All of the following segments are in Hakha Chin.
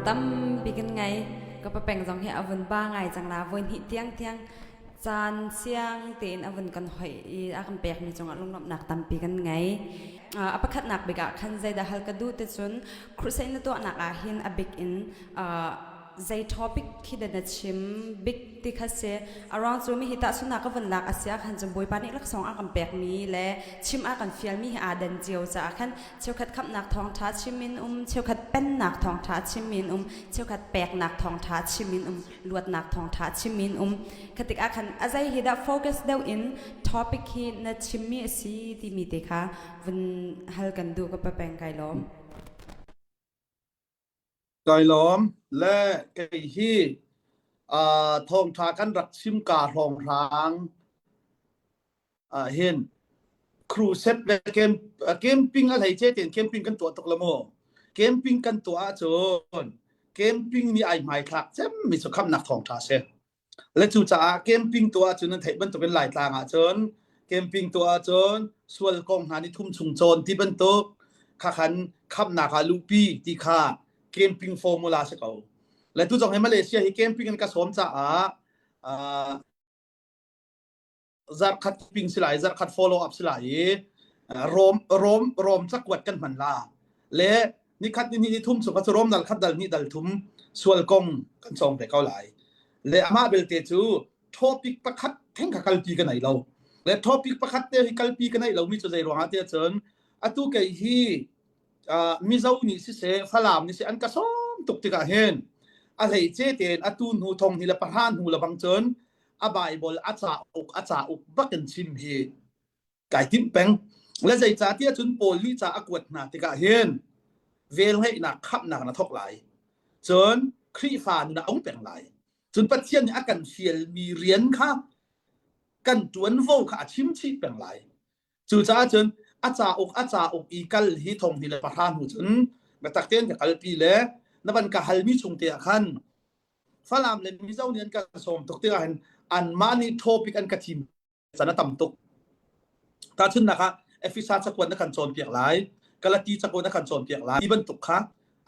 tampi kan ngei. Ka papeng zong hi a vun ba ngai cang la voi hnih tiang tiang caan siang tein a vun kan hoih i a kan pekmi cungah lunglawmhnak tampi kan ngei. A pakhatnak bik ah khan zeidah hal ka duh ti cun crusade na tuahnak ah hin a bik in zei topic khi dah na chim bik ti kha si aruang cu mi hi tahchunhnak ka vun lak a si ah khan cun Bawipa nih laksawng a kan pekmi le chim a kan fialmi hi aa dan cio caah khan cheukhat khamhnak thawngṭha chim in um cheukhat pennak thawngṭha chim in um cheukhat peknak thawngṭha chim in um luatnak thawngṭha chim in um khatik ah khan a zei hi dah focus deuh in topic hi na chimmi a si timi te kha vun hal kan duh ka peng kai lawm. Kai lawm. Le kei hi thawngṭha kan rak chim ka hrawnghrang ah hin crusade le camp, camping a hlei ce tein camping kan tuah tuk la mu. Camping kan tuah ahcun camping nih ai hmaithlak cemmi cu khamhnak thawngṭha si. Le cucaah camping tuah ahcun nan theih bantukin Laitlang ahcun camping tuah ahcun sual kong hna ni thum chung cawn ti bantuk khakhan khamnak ah luhpi ti kha camping formula si ko. Le tu zong hi Malaysia hi camping an ka sawm caah uh, zarkhat ping si lai zarkhat follow up si lai i rom rom rom cakuat kan hman la le nikhat ni ni thum chung cu rom dal khat dal ni dal thum sual kong kan song ve ko lai le amah belte cu topic pakhat theng kha kalpi ka nei lo le topic pakhat te hi kalpi ka nei lo mi cu zei ruangah te cun atu kei hi Mizo nih siseh Falam nih siseh an ka sawm tuk tikah hin a hleice tein atu hnu thong hi le pahra hnu le bang cun a Bible a cauk a cauk bakin chim hi kai timh peng le zeicahtiah cun Paul nih ca a kuat hna tikah hin velngeihnak khamhnak na thawk lai cun Khrihfa nun a ung peng lai cun Pathian nih a kan fialmi rian kha kan ṭuanvo kha a chim chih peng lai Cucaah cun a cauk a cauk i kal hi thong hnih le pahra hnu cun biatak tein ka kalpi le na van ka halmi chung te ah khan Falam le Mizo nih an kan sawm tuk tikah hin anmah nih topic an ka thim can a tam tuk. Tahchunhnak ah Efesa cakuat na kan cawnpiak lai, Galati cakuat na kan cawnpiak lai, ti bantuk kha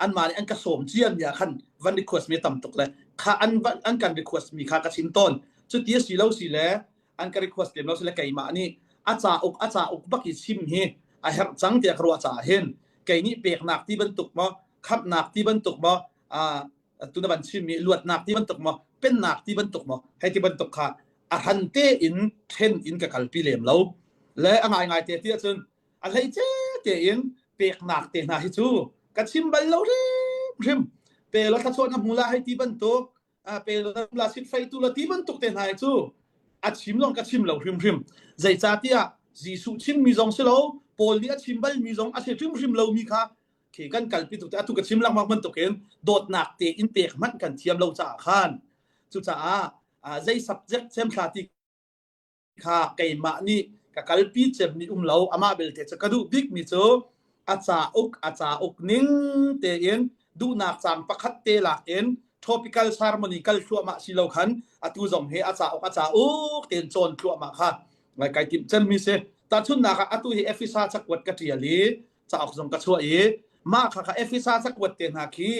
anmah nih an ka sawm ciami ah khan van request mi tam tuk le kha an an kan request mi kha ka chim tawn. Cuti a si lo si le an ka request lem lo sile keimah nih a cauk a cauk bak i chim hi a herh cang tiah ka ruah caah hin kei nih peknak ti bantuk maw khamhnak ti bantuk maw tu na van chimmi luatnak ti bantuk maw pennak ti bantuk maw hei ti bantuk kha a hran tein then in ka kalpi lem lo le a ngaingai te ti ahcun a hleice tein peknak te hna hi cu ka chim bal lo hrimhrim pe lo thlachuah na hmu la hei ti bantuk pe la sit fei tu la ti bantuk te hna cu a chim zong ka chim lo hrimhrim zeicahtiah Jesuh chimmi zong si lo Paul nih a chim balmi zong a si hrimhrim lomi kha khi kan kalpi tuk atu ka chim lengmang bantukin dawtnak te in pek hmanh kan thiam lo caah khan cucaah zei subject cem thla ti kha keimah nih ka kalpi cemmi um lo amah belte cu ka duh bikmi cu a cauk a cauk ning tein duhnak cang pakhat te lak in topical sermon kal thluahmah si lo khan atu zong hi a cauk a cauk tein cawn thluahmah kha ngai kai timh cemmi si tahchunnak ah atu hi Efesa cakuat ka tial i cauk zong ka chuah i mah kha kha Efesa cakuat te hna khi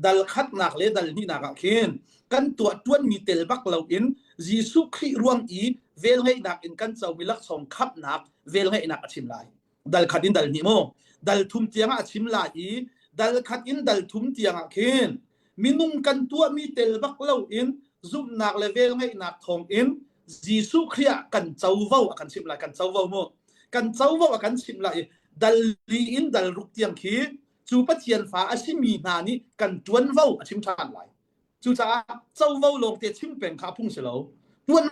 dal khatnak le dal hnihnak ah khin kan tuah ṭuanmi tel bak loin Jesuh Khrih ruang i velngeihnak in kan comi laksawng khamhnak velngeihnak a chim lai. Dal khat in dal hnih mu. Dal thum tiangah a chim lai i dal khat in dal thum tiangah khin minung kan tuahmi tel bak loin zumhnak le velngeihnak thawngin Jesuh Khrih ah kan covo a kan chimh lai kan covo mu kan covo a kan chimh lai i dal li in dal ruk tiang khi cu Pathian fa a simi hna nih kan ṭuanvo a chim ṭhan lai cucaah covo lawngte chim peng kha a phung si lo ṭuan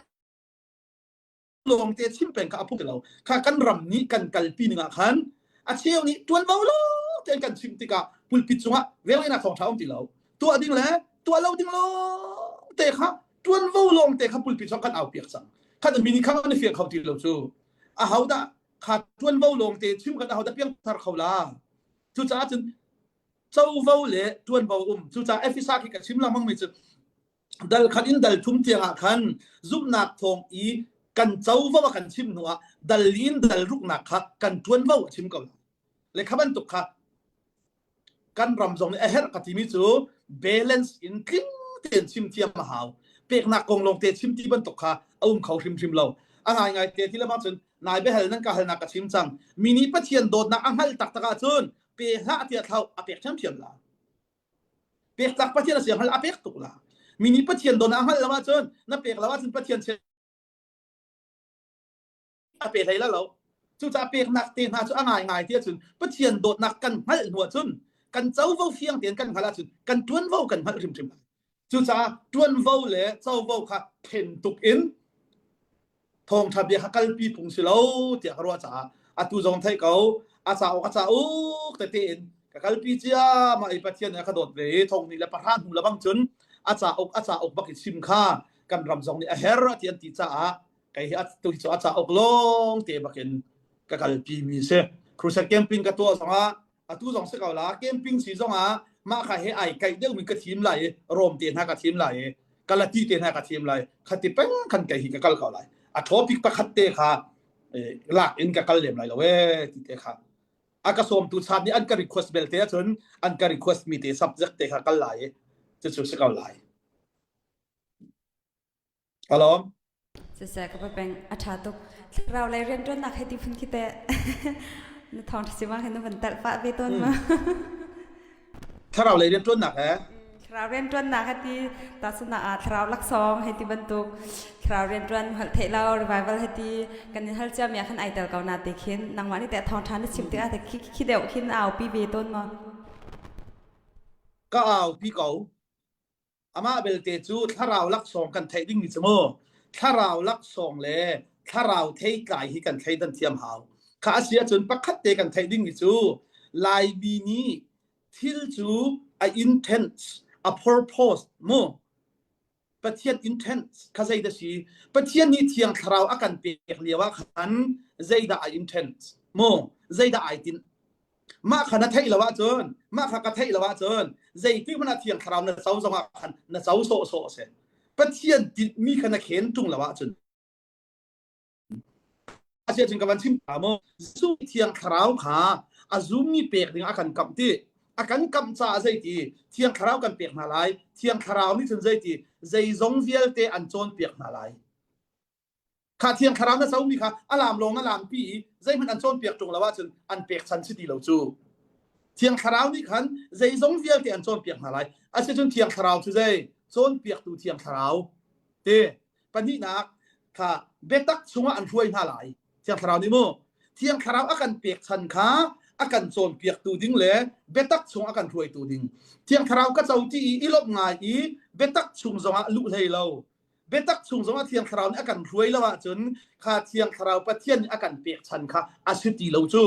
lawngte chim peng kha a phung si lo kha kan ram nih kan kalpi ning ah khan a cheu nih ṭuanvo lawngte an kan chimh tikah pulpit cungah velngeihnak thawngṭha um ti lo tuah ding le tuah lo ding lawngte kha ṭuanvo lawngte kha pulpit zong kan aupiak cang khan mi nih kha an i fiang kho ti lo cu ahodah kha ṭuanvo lawngte chim kan ahodah piangthar kho la cucaah cun covo le ṭuanvo um cucaah Efesa khi ka chim lengmang mi cu dal khat in dal thum tiang ah khan zumhnak thawng i kan covo a kan chim hnu ah dal in dal ruknak kha kan ṭuanvo a chim ko le kha bantuk kha kan ram zong nih a herh ka timi cu. Balance in tling tein chim thiam a hau. Peknak kong lawng te chim ti bantuk kha a um kho hrimhrim lo. A ngaingai te ti le bang cun nai biahal nan ka halnak ka chim cang. Mi nih Pathian dawtnak a hngalh taktak ahcun pe hlah tiah thlauh a pek ṭhiamṭhiam la. Pek tlak Pathian a si hngalh a pek tuk la. Mi nih Pathian dawtnak a hngalh lo ahcun na pek lo ahcun Pathian a pe hlei la lo. Cucaah peknak te hna cu a ngaingai ti ahcun Pathian dawtnak kan hngalh hnu ahcun kan covo fiang tein kan hngalh ahcun kan ṭuanvo kan hngalh hrimhrim lai. Cucaah ṭuanvo le covo kha then tuk in thawngṭha bia kha kalpi phung si lo tiah ka ruah caah atu zong theih ko a cauk a cauk tete in ka kalpi cia ma i Pathian nih a ka dawt ve i thong ni le pahra hnu lebang cun a cauk a cauk bak i chim kha kan ram zong nih a her ti an ti caah kei hi atu hi cu a cauk lawng te bakin ka kalpi mi si crusade camping ka tuah zongah atu zong si ko la camping si zongah mah kha he ai kaih deuh mi ka thim lai i rom te hna ka thim lai i kalati te hna ka thim lai khati peng khan kei hi ka kal ko lai a topic pakhat te kha lak in ka kal lem lai lo e ti te kha a ka sawmtu chan nih an ka request belte ahcun an ka request mi te subject te kha kal lai i cucu si ko lai Alawm. Siseh ka peng a ṭha tuk. Thlarau lei rianṭuannak he ti phun khi teh na thawng ṭha si ma hin na van telh pah ve tawn ma? Thlarau lei rianṭuannak he? Thlarau rianṭuannak he ti tasana ah thlarau laksawng he ti bantuk thlarau rianṭuan holh theih lo revival he ti kan in hal cia mi ah khan ai tel ko na te khin nangmah nih teh thawng ṭha na chim tikah teh khi khi deuh khin au pi ve tawn ma? Ka au pi ko. Amah belte cu thlarau laksawng kan theih dingmi cu mu thlarau laksawng le thlarau theitlai hi kan thleidan thiam hau. Kha a si ahcun pakhat te kan theih dingmi cu Laimi nih thil cu a intent, a purpose mu Pathian intent kha zeidah si? Pathian nih Thiang Thlarau a kan pek lio ah khan zeidah a intent mu zeidah ai tinh Mah kha na theih lo ahcun, mah kha ka theih lo ahcun, zeitik hmanh ah Thiang Thlarau na co zongah khan na co sawhsawh a si. Pathian tinhmi kha na khen ṭung lo ahcun. Asiahcun ka van chim ta mu. Jesuh Thiang Thlarau kha a zummi pek ding a kan kamh ti. A kan kamh caah zeiti Thiang Thlarau kan pek hna lai. Thiang Thlarau nih cun zeiti zeizong vialte an cawnpiak hna lai. Kha Thiang Thlarau na comi kha a lam lawng na lampi i zeihmanh an cawnpiak ṭung lo ahcun an pekchan si ti lo cu. Thiang Thlarau nih khan zeizong vialte an cawnpiak hna lai. Asicun Thiang Thlarau cu zei? Cawnpiaktu Thiang Thlarau. Ti. Pahnihnak kha biatak chungah an hruai hna lai. Thiang Thlarau nih mu. Thiang Thlarau a kan pekchan kha a kan cawnpiaktu ding le biatak chung a kan hruaitu ding. Thiang Thlarau ka co ti i i lawmh ngai i biatak chung zongah luh hlei lo. Biatak chung zongah Thiang Thlarau nih a kan hruai lo ahcun kha Thiang Thlarau Pathian nih a kan pek chan kha a si ti lo cu.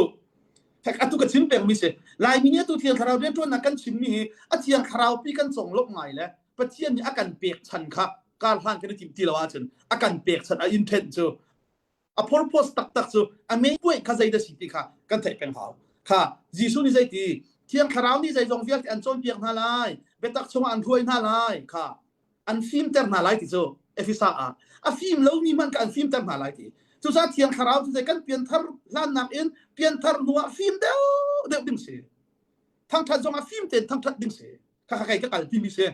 Hek atu ka chim pengmi si. Laimi nih atu Thiang Thlarau rianṭuannak kan chimmi hi a Thiang Thlarau pi kan conglawmh ngai le Pathian nih a kan pek chan kha kar hlan kan i timh ti lo ahcun a kan pek chan a intent cu a purpose taktak cu a main point kha zeidah si ti kha kan theih peng hau. Kha Jesuh nih zeiti Thiang Thlarau nih zeizong vialte an cawnpiak hna lai, biatak chungah an hruai hna lai kha an fimter hna lai ti cu Efesa ah a fim lomi hmanh kha an fimter hna lai ti. Cucaah Thiang Thlarau cu zei kan pianthar hlannak in pianthar hnu ah fim deuh deuh ding si. Thangthat zong ah fim tein thangthat ding si. Kha kha kei ka kal timi si.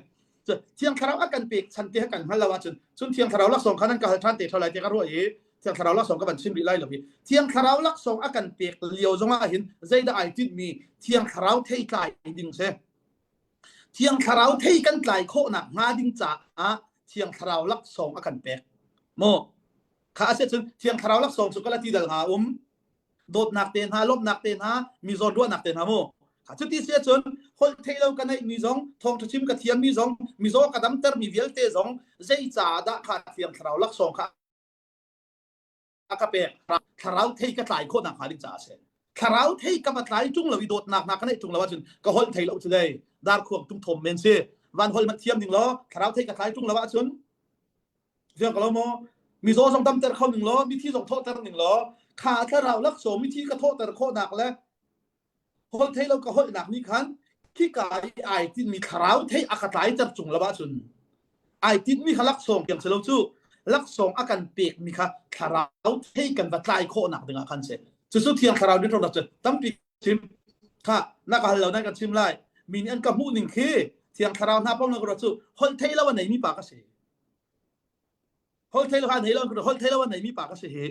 Thiang Thlarau a kan pek chan te kan hngal lo ahcun cun Thiang Thlarau laksawng kha nan ka hal ṭhan te ṭhao lai ti ka ruah i Thiang Thlarau laksawng ka van chim rih lai lo hi. Thiang Thlarau laksawng a kan pek lio zongah hin zeidah ai tinhmi Thiang Thlarau theitlai ding si. Thiang Thlarau thei kan tlai khawhnak hnga ding caah Thiang Thlarau laksawng a kan pek. Maw? Kha a si cun Thiang Thlarau laksawng cu Galati dal nga um dawtnak te hna, lawmhnak te hna, mi zawn ruahnak te hna mu. Kha cuti si ahcun holh theih lo ka neih mi zong, thawngṭha chim ka thiam mi zong, mizaw ka damter mi vialte zong zei caah dah kha Thiang Thlarau laksawng kha a ka pek thlarau thei ka tlai khawh nakhnga ding caah a si thlarau thei ka va tlai ṭung lo i dawtnak hna ka neih ṭung lo ahcun ka holh thei lo cu dei darkhuang tung thom men si van holh hmanh thiam ning law thlarau thei ka tlai ṭung lo ahcun fiang ko lo maw mizaw zong damter kho ning law mithi zong thawhter ning law kha thlarau laksawng mithi ka thawhter khawhnak le holh thei lo ka holhnak nih khan khika i ai tinhmi thlarau thei a ka tlaiter cung lo ahcun ai tinhmi kha laksawng tiang si lo cu laksawng a kan pekmi kha thlarau thei kan va tlai khawhnak dingah khan si cucu thiang thlarau nih ṭawnak cu tampi chim kha na ka hal lo nan kan chim lai mi nih an ka hmuh ning khi. Thiang Thlarau hna pom lo ka ruat cu holh thei lo a neimi pa ka si. Holh thei lo kha nei lo holh thei lo a neimi pa ka si hi.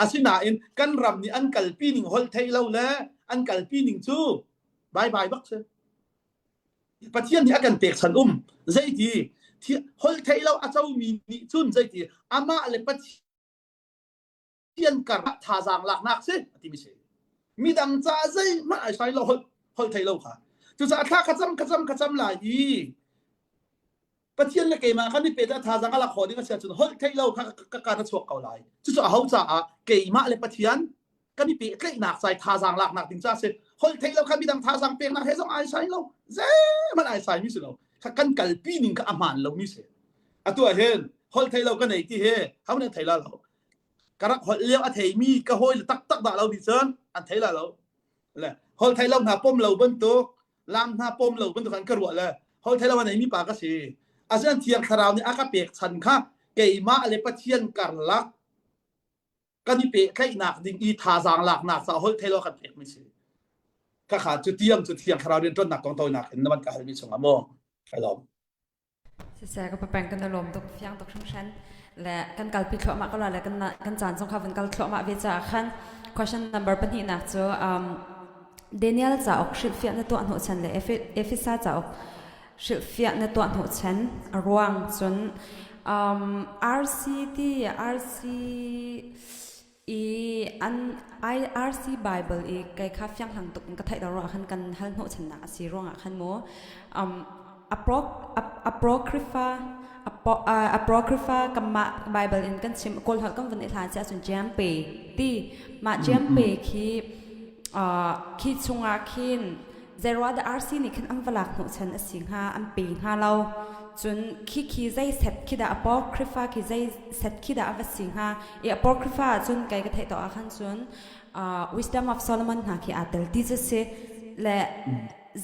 Asinain kan ram nih an kalpi ning holh thei lo le an kalpi ning cu bye bye bak si. Pathian nih a kan pek chan um zeiti holh thei lo a comi nih cun zeiti amah le Pathian Pathian kar ah thazaang laknak si a timi si. Midang ca zeihmanh ai sai lo holh holh thei lo kha. Cucaah thla kha cam kha cam kha cam lai i Pathian le keimah kan i pet ah thazaang a lak khawh ding a si ahcun holh theih lo kha ka ka na chuak ko lai. Cucu aho caah keimah le Pathian kan i pehtlaihnak cai thazaang laknak ding ca si. Holh theih lo kha midang thazaang peknak he zong ai sai lo. Zeihmanh ai sai mi si lo. Kha kan kalpi ning kha a hmaan lo mi si. Atu ah hin holh thei lo ka nei ti hi ho nih thei la lo. Ka rak holh lio a theimi ka hawi le taktak dah lo nih cun an thei la lo. Le holh thei lo hna pom lo bantuk, lam hna pom lo bantuk an ka ruah le holh thei lo a neimi pa ka si. Asinain Thiang Thlarau nih a ka pek chan kha keimah le Pathian karlak kan i pehtlaihnak ding i thazaang laknak caah holh thei lo a kan pekmi si. Khakha cu tiang cu Thiang Thlarau rianṭuannak kong tawinak in na van ka halmi chungah maw ka lawm. Siseh ka peng kan i lawm tuk fiang tuk hringhran le kan kalpi thluahmah ko la le kan kan caan zong kha van kal thluahmah ve caah khan question number pahnihnak cu um, Daniel cauk hrilhfiah na tuah hnawhchan le Efesa cauk hrilhfiah na tuah hnawhchan a ruang cun um, RCT RC i an IRC Bible i kei kha fianghlang tuk in ka theih lo ruangah khan kan hal hnawhchannak a si ruangah khan mu um, apocrypha apocrypha kanmah Bible in kan chim kawl holh kan vun i hlan si ahcun Jiampe ti mah Jiampe khi khi chungah khin Zeiruah dah RC nih khin an va lak hnawhchan a si hnga, an pe hnga lo. Cun khi khi zei set khi dah apocrypha khi zei set khi dah a va si hnga. I apocrypha ahcun kei ka theih tawk ah khan cun uh, Wisdom of Solomon hna khi aa tel ti cu si. Le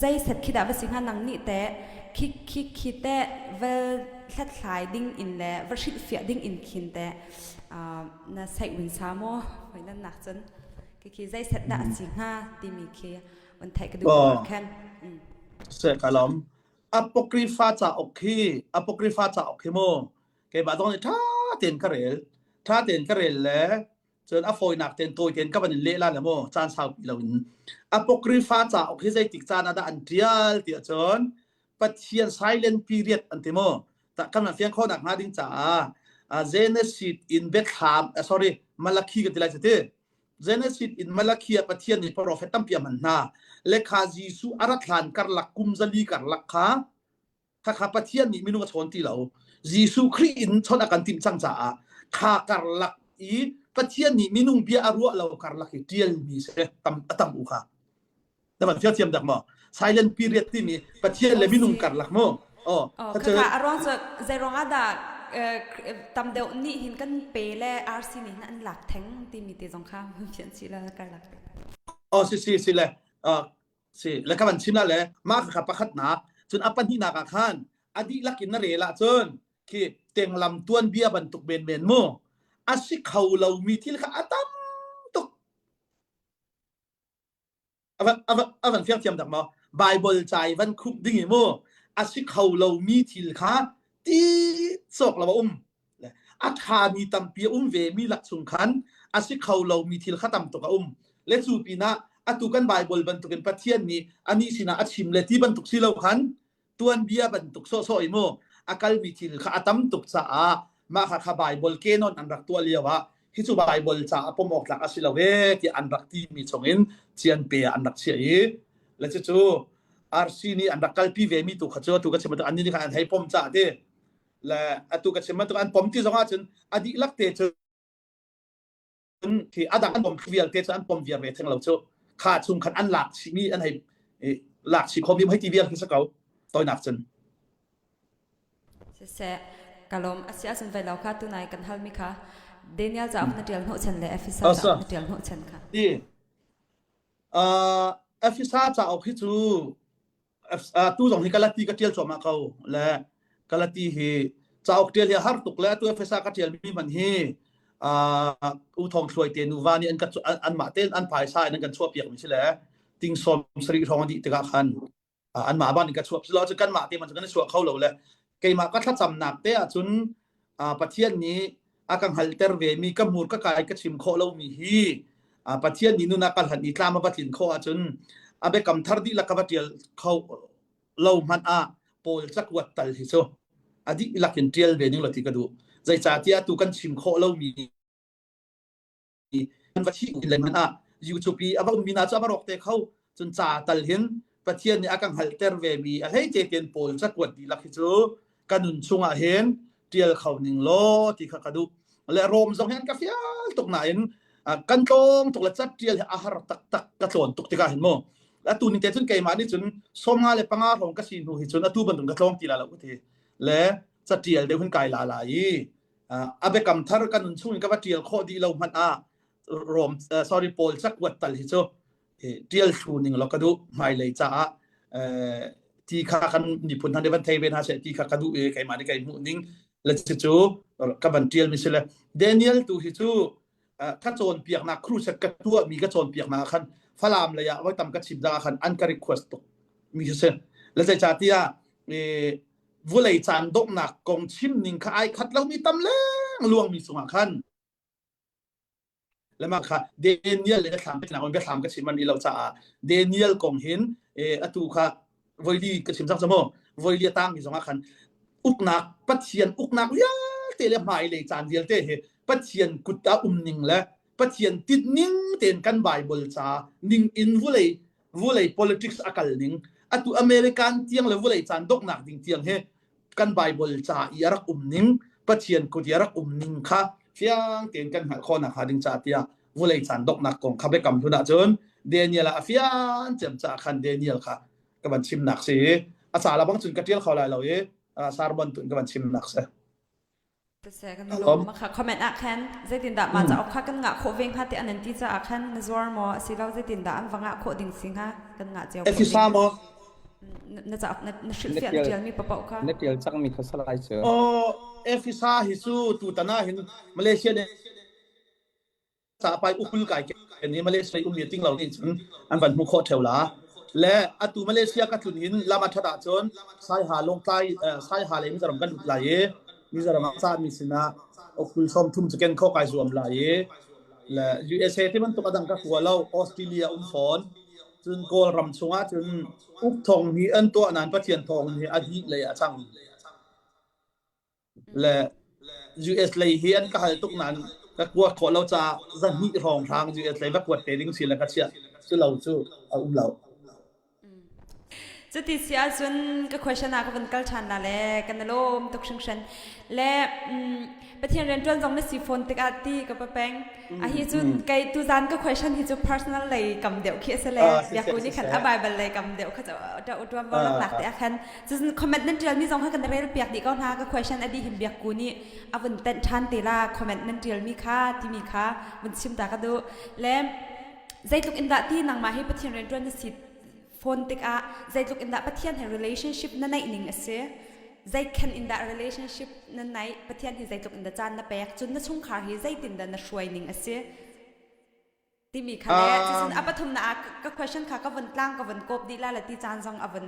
zei set khi dah va si hnga nang nih teh khi khi khi teh va hlathlai ding in le va hrilhfiah ding in khin teh uh, na saih win sa maw hoi nan nak cun khi khi zei set dah a si hnga timi khi on theih ka duh Oh. khan. Se ka lawm. Apocrypha cauk hi Apocrypha cauk hi mu keimah zong nih ṭha tein ka rel. Ṭha tein ka rel le cun a fawinak tein tawi tein ka van in leh la le mu caan saupi loin. Apocrypha cauk hi zeitik caan ah dah an ṭial tiah cun Pathian silent period an ti mu. Ta kan fiang khawhnak hnga ding caah Genesis in Biathlam sorry Malakhi kan ti lai ti. Genesis in Malachi ah Pathian nih profet tampi a hman hna. Lekha Jesuh a rat hlan karlak kum zali karlak kha khakha Pathian nih minung a chawn ti lo. Jesuh Khrih in chawnh a kan timh cang caah kha karlak i Pathian nih minung bia a ruah lo karlak i ṭialmi si tam a tam u kha. Na van fial thiam dak maw? Silent period timi Pathian le minung karlak mu. Oh, Oh, khakha a ruang cu zei ruang ah dah tam deuh nih hin kan pe le RC nih hin an lak theng timi te zong kha fian si la karlak. Oh, si si si le si le ka van chim la le mah kha pakhatnak cun a pahnihnak ah khan a dihlak in na rel ahcun khi tenglam tuanbia bantuk men men mu a si kho lomi thil kha a tam tuk a van fiang thiam dak maw Bible ca i van khup ding i mu a si kho lomi thil kha ti cawk lo a um a ṭhami tampi a um ve mi lak chung khan a si kho lomi thil kha tam tuk a um le cu pinah atu kan Bible bantukin Pathian nih anih sinah a chim le ti bantuk si lo khan tuanbia bantuk sawhsawh i mu a kalmi thil kha a tam tuk caah mah kha kha Bible canon an rak tuah lio ah hi cu Bible caah pom awk tlak a si lo e tiah an rak timi chungin cianpe ah an rak chiah i le cucu RC nih an rak kalpi ve mi tu kha cu atu ka chim bantuk an nih kha an hei pom caah ti le atu ka chim bantuk an pom ti zong ahcun a dihlak te cu khi a dang an pom vialte cu an pom viar ve theng lo cu kha chung khan an lak chihmi an hei lak chih khomi hei ti vial khi si ko toinak cun Siseh kalom asi ahcun vai lo kha tunai kan halmi kha Daniel cauk na ṭial hnawhchan le Efesa cauk na ṭial hnawhchan kha ti Efesa cauk hi cu tu zong hi Galati ka ṭial cuahmah ko le Galati hi cauk ṭial hi a har tuk le atu Efesa ka ṭialmi hmanh hi U Thawng Thluai te nuva nih an ka anmah tein an phaisa in an kan chuahpiak mi si le ting sawm sarih hrawng a dih tikah khan. Anmah ban in ka chuak lo cu kanmah te man cu kan i chuah kho lo le keimah ka thlacamnak te ahcun Pathian nih a ka hngalter ve mi ka hmur ka kai ka chim khawh lomi hi Pathian nih nun a ka hlanh i tlam a va tlin khawh ahcun a biakam thar dihlak ka va ṭial kho lo hmanh ah Paul cakuat tal hi cu a dihlak in ṭial ve ning lo ti ka duh. Zeicahtiah tu kan chim khawh lomi kan va thih le hmanh ah YouTube i a va ummi hna cu a va rawk te kho. Cun ca tal hin Pathian nih a ka hngalhter ve mi a hleice tein Paul cakuat dihlak hi cu ka nun chungah hin ṭial kho ning law ti kha ka duh. Le Rom zong hi an ka fial tuk nain kan tlawng tuk le catṭial hi a har taktak ka tlawn tuk tikah hin mu atu ning te cun keimah nih cun 55 hrawng ka si hnu hi cun atu bantuk ka tlawng ti la lo ka ti le caṭial deuh hin kai la la i a biakam thar kan nun chung in ka va ṭial khawh dih lo hmanh ah Rom sorry Paul cakuat tal hi cu ṭial thlu ning law ka duh hmailei caah ti kha kan miphun hna nih van thei ve hna seh ti kha ka duh i keimah nih kai hmuh ning le cu ka van ṭial mi si le Daniel tu hi cu ka cawnpiaknak crusade ka tuahmi ka cawnpiaknak ah khan Falam lei ah voi tam ka chim caah khan an ka request tuk mi si le zeicahtiah vulei caan donghnak kong chim ning kha ai khat lomi tam leng luangmi cungah khan le mah kha Daniel le thlam nak on biathlam ka chim an i lo caah Daniel kong hin atu kha voili ka chim cang mu voili a tang mi zongah khan uknak Pathian uknak vialte le hmailei caan vialte hi Pathian kut ah um ning le Pathian tit ning tein kan Bible ca ning in vulei vulei politics a kal ning atu American tiang le vulei caan donghnak ding tiang hi kan Bible ca i a rak um ning Pathian kut i a rak um ning kha fiang tein kan hngalh khawh nakhnga ding ca tiah vulei caan donghnak kong kha biakam hlun ahcun Daniel ah a fian cem caah khan Daniel kha ka van chimnak si a ca la bang cun ka tial kho lai lo i sermon tun ka van chimnak si. Siseh kan lawm kha comment ah khan zeitindah mah cauk kha kan ngah khawh ve hnga ti an an ti caah khan na zuar maw asilo zeitindah an va ngah khawh ding si hnga kan ngah cio khawh Efisa maw na cauk na na hrilhfiah na tial mi papoh kha na tial cangmi kha salai cu Oh Efisa hi cu tutan ah hin Malaysia le Sapai ukul kai ken i Malaysia um mi ting lo nih cun an van hmuh khawh theo la. Le atu Malaysia ka tlun hin lam a that ahcun Saiha Lawngtlai Saiha le Mizoram kan lut lai i Mizoram ah ca mi sinah ukul 30 cu ken khawh kai zuam lai i le USA ti bantuk adang ka kua lo Australia um fawn cun Kawlram chungah cun uk thong hi an tuah nan Pathian thong hi a dih lei a cang. Le US lei hi an ka hal tuk nain ka kuat khawh lo caah zahnih hrawnghrang US lei va kuat te ding si le ka chiah cu lo cu a um lo. Cuti si ahcun ka question ah ka van kal ṭhan la le kan i lawm tuk hringhran. Le Pathian rianṭuan zong na si fawn tikah ti ka papeng. A hi cu kei tuzan ka question hi cu personal lei kam deuh khi a si le biakku nih khan a Bible lei kam deuh kha cu ṭuan vo nak te ah khan Cun comment nan ṭialmi zong kha kan rel piak dih ko hna. Ka question a dih hin biakku nih a vun tenh ṭhan te la comment nan ṭialmi kha timi kha vun chim ta ka duh. Le zeitluk in dah ti nangmah hi Pathian rianṭuan na si fawn tikah zeitluk in dah Pathian he relationship na neih ning a si? Zeikhen in dah relationship na neih? Pathian hi zeitluk in dah caan na pek? Cun na chungkhar hi zeitin dah na hruai ning a si? Timi kha le cucun a pathumnak ah ka question kha ka vun tlang ka vun kawp dih la le ti caan zong a vun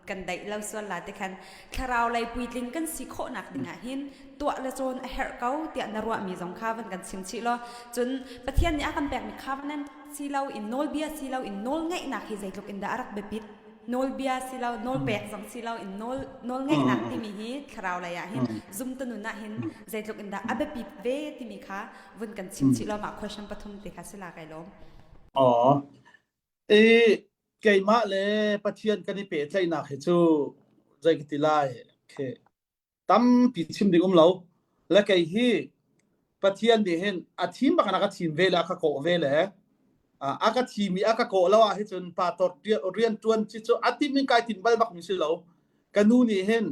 kan daih lo sual la ti khan thlarau lei puitling kan si khawhnak dingah hin tuah le cawn a herh ko tiah na ruahmi zong kha van kan chim chih law cun Pathian nih a kan pekmi covenant si lo in nawlbia si lo in nawl ngeihnak hi zeitluk in dah a rak biapit nawlbia si lo nawl pek zong si lo in nawl nawl ngeihnak timi hi thlarau lei ah hin zumtu nun ah hin zeitluk in dah a biapit ve timi kha vun kan chim chih lo mah question pathum te kha si la kai lawm. Aw. E keimah le Pathian kan i pehtlaihnak hi cu zei ka ti lai khe tampi chim ding um lo le kei hi Pathian nih hin a thim bak in a ka thim ve le a ka kawh ve le a ka thim i a ka kawh lo ah hi cun pa tor rian tuan ci cu a tim in kai tin bal bak mi si lo ka nu nih hin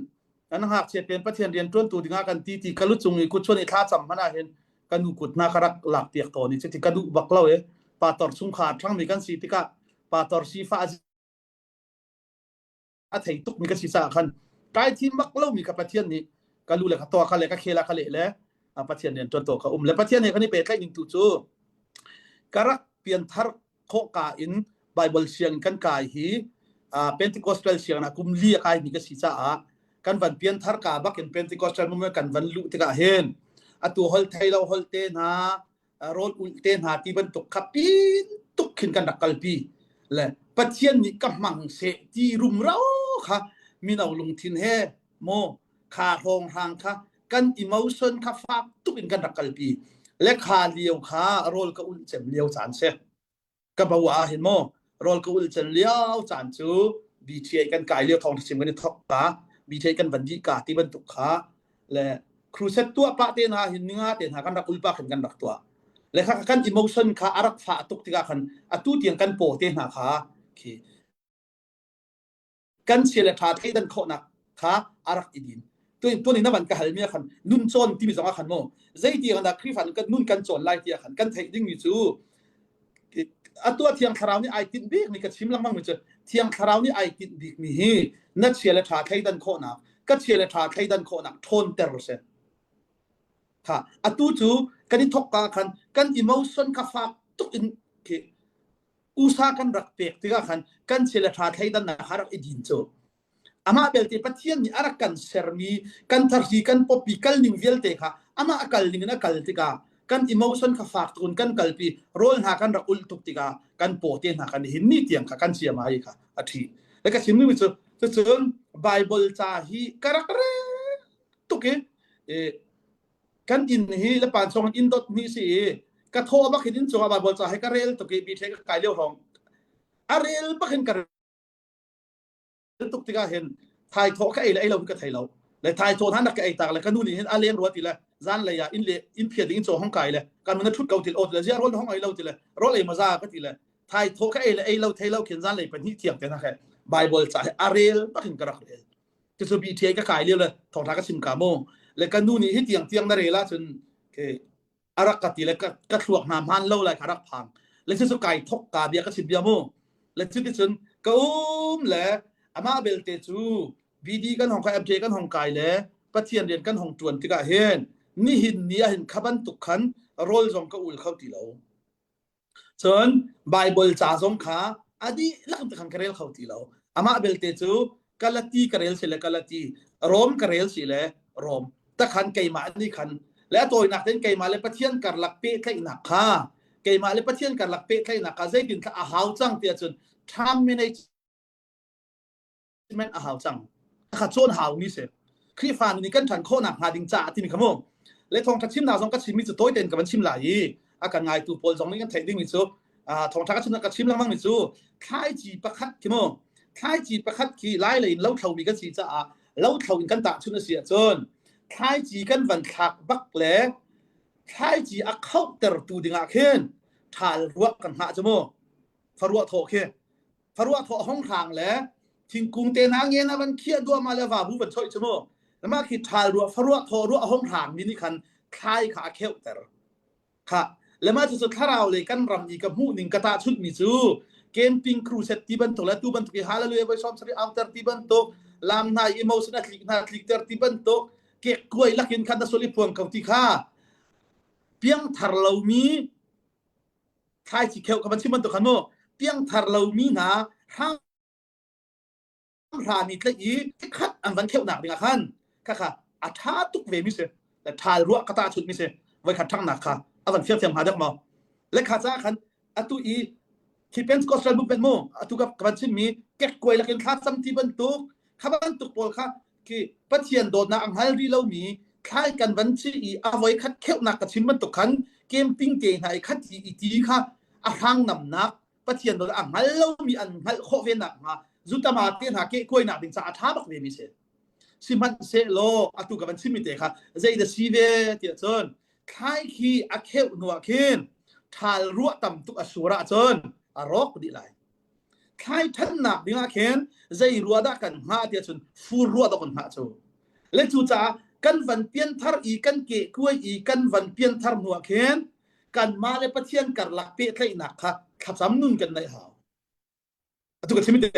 kan ngakchia tein Pathian rian ṭuantu dingah kan ti ti ka lu cung i kut chuan i thla cam hmanh ah hin ka nu kut hna ka rak lak piak tawn i cuti ka duh bak lo i pastor chungkhar ṭhangmi kan si tikah pastor sifah a thei tukmi ka si caah khan kai thim bak lomi kha Pathian nih ka lu le ka taw kha le ka khel ah ka leh le Pathian rian ṭuan to ka um le Pathian he kan i pehtlaih ning tu cu ka rak pianthar khawh ka in Bible sianginn kan kai hi. Pentecostal sianginn ah kum li a kaimi ka si caah kan van pianthar ka bak in Pentecostal movement kan van luh tikah hin atu hol thei lo hol te hna rawl ulh te hna ti bantuk kha pin tuk khin kan rak kalpi le Pathian nih ka hmang seh ti rumro kha mino lungthin he maw kha hrawng hrang kha kan emotion kha fak tuk in kan rak kalpi le kha lio kha rawl ka ulh cem lio caan si. Ka bo ah hin maw rawl ka ul cen lio caan cu BTA kan kai lio thawng sim kan i thok ka BTA kan van dih ka ti bantuk kha le crusade tuah pah te hna hin ninga te hna kan rak ul pa khin kan rak tuah le kha kan emotion kha a rak fah tuk tikah khan atu tiang kan paw te hna kha khi Kan chia le ṭha thleidan khawhnak kha a rak i din. Tuan in na van ka halmi ah khan nun cawn timi zong ah khan maw zeitiang dah Khrihfa kan nun kan cawn lai ti ah khan kan theih dingmi cu atu ah Thiang Thlarau nih ai tinh bikmi ka chim lengmang mi cu Thiang Thlarau nih ai tinh bikmi hi na chia le ṭha thleidan khawhnak ka chia le ṭha thleidan khawhnak ṭhawnter seh. Kha atu cu kan i thawk ka khan kan emotion kha fak tuk in khi USA kan rak pek tikah khan kan chia le ṭha thleidannak kha rak i din cu. Amah belte Pathian nih a rak kan sermi kan tharhi kan popi kalning vialte kha amah a kal ning in a kal tikah kan emotion kha fak tuk in kan kalpi rawl hna kan rak ulh tuk tikah kan paw te hna kan hin ni tiang kha kan chia mai kha a ṭhi. Le ka chimmi cu cucun Bible ca hi ka rak rel tuk i kan inn hi le pan song inn dot ni si i ka thaw bak hin inn cungah Bible ca he ka rel tuk i bi the ka kai lio hrawng a rel bak hin ka rel tuk tikah hin thai thaw ka ei le ei lo ka thei lo le thai thaw hna nak ka ei tak le ka nu nih hin a leng rua ti le zan lei ah inn le inn phiat ding in chaw hong kai le kan mun thut ko til o ti le zia rol hong ei lo ti le rol ei maza ka ti le thai thaw ka ei le ei lo thei lo khin zan lei pahnih thiang te na he Bible ca he a rel bak hin ka rak rel Cucu BTA ka kai lio le thawngtha ka chim ka mu. Le ka nu nih hi tiang tiang na rel ahcun ke a rak ka ti le ka, ka thluak hna hmaan lo lai ka rak phang. Le cucu kai thok ka bia ka chim bia mu. Le cuticun ka um le amah belte cu BD kan hong kai MJ kan hong kai le Pathian rian kan hong tuan tikah hin nihin ni ah hin kha bantuk khan rawl zong ka ul kho ti lo. Cun Baibal ca zong kha a dihlak te khan ka rel kho ti lo. Amah belte cu Galati ka rel si le Galati, Rom ka rel si le Rom. Takhan keimah nih khan le a tawinak tein keimah le Pathian karlak pehtlaihnak kha keimah le Pathian karlak pehtlaihnak kha zeitin kha a hau cang tiah cun time management a hau cang kha cawn hau mi si Khrihfa nih kan ṭhan khawhnak hnga ding caah timi kha mu le thawngṭha chimnak zong ka chimmi cu tawi tein ka van chim lai i a kan ngaitu pawl zong nih kan theih dingmi cu thawngṭha ka chim ka chim lengmang mi cu thlaici pakhat khi mu thlaici pakhat khi lai lei in lothlo mi kan si caah lothlo in kan tahchun a si ahcun thlaici kan van thlak bak le thlaici a khohtertu dingah khin ṭhal ruah kan hngah cu mu faruah thawh khi faruah thawh hong hrang le thingkung te hna ngen a van khiah duahmah le vabu van choih cu mu mah khi ṭhal ruah faruah thawh ruah hong hrang mi nih khan thlai kha a kheuhter kha le mah cu thlarau le kan ram i ka hmuh ning ka tahchunh mi cu camping crusade ti bantuk le tu bantuk i hallelujah voi sawm sarih auter ti bantuk lam hna i emotion a tlik hna tlikter ti bantuk kek kuai lakin khan na sol i phuang ko ti kha piangthar lomi thlaici kheuh ka van chim bantuk khan mu piangthar lomi hna hramhrami tlaih i khat an van kheuhnak ding ah khan kha kha a ṭha tuk ve mi si le ṭhal ruah ka tahchunh mi si voi khat ṭhangnak kha a van fiangfiang hnga dek maw le kha ca khan atu i khi Pentecostal movement mu atu ka van chim mi kekkuai lakin thla cam ti bantuk kha bantuk pawl kha khi Pathian dawtnak a hngal rih lomi thlai kan van ci i a voi khat kheuhnak ka chim bantuk khan camping te hna i khat i i ti kha a hrang namnak Pathian dawt a hngal lomi an hngalh khawh ve nak hnga zutama te hna ke kuainak ding ca a ṭha bak ve mi si sihmanhsehlaw atu ka van chimmi te kha zei da si ve tiah cun thlai khi a kheuh hnu ah khin ṭhal ruah tam tuk a sur ahcun a rawk dih lai Thlai ṭhannak dingah khin zei ruah dah kan hngah tiah cun fur ruah dah kan hngah cu. Le cucaah kan van pianthar i kan kehkuai i kan van pianthar hnuah khin kanmah le Pathian karlak pehtlaihnak kha thlacam nun kan neih hau. Atu ka chim te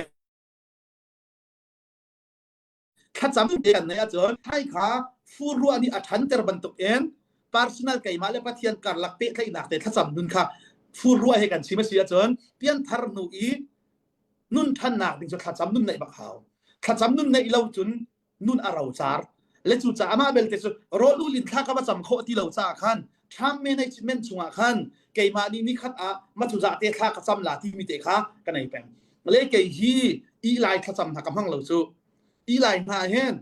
thlacam te kan neih ahcun thlai kha fur ruah nih a ṭhanter bantuk in personal keimah le Pathian karlak pehtlaihnak te thlacam nun kha fur ruah he kan chim a si ahcun pianthar hnu i Nun ṭhannak ding cu thlacam nun neih bak hau. Thlacam nun neih lo cun nun a rocar. Le cu caah amah belte cu rawl ul in thla ka va cam khawh ti lo caah khan time management chungah khan keimah nih nikhat ah macu zah te thla ka cam la timi te kha ka nei peng. Le kei hi i lai thlacam hna ka hmang lo cu. I lai hna hin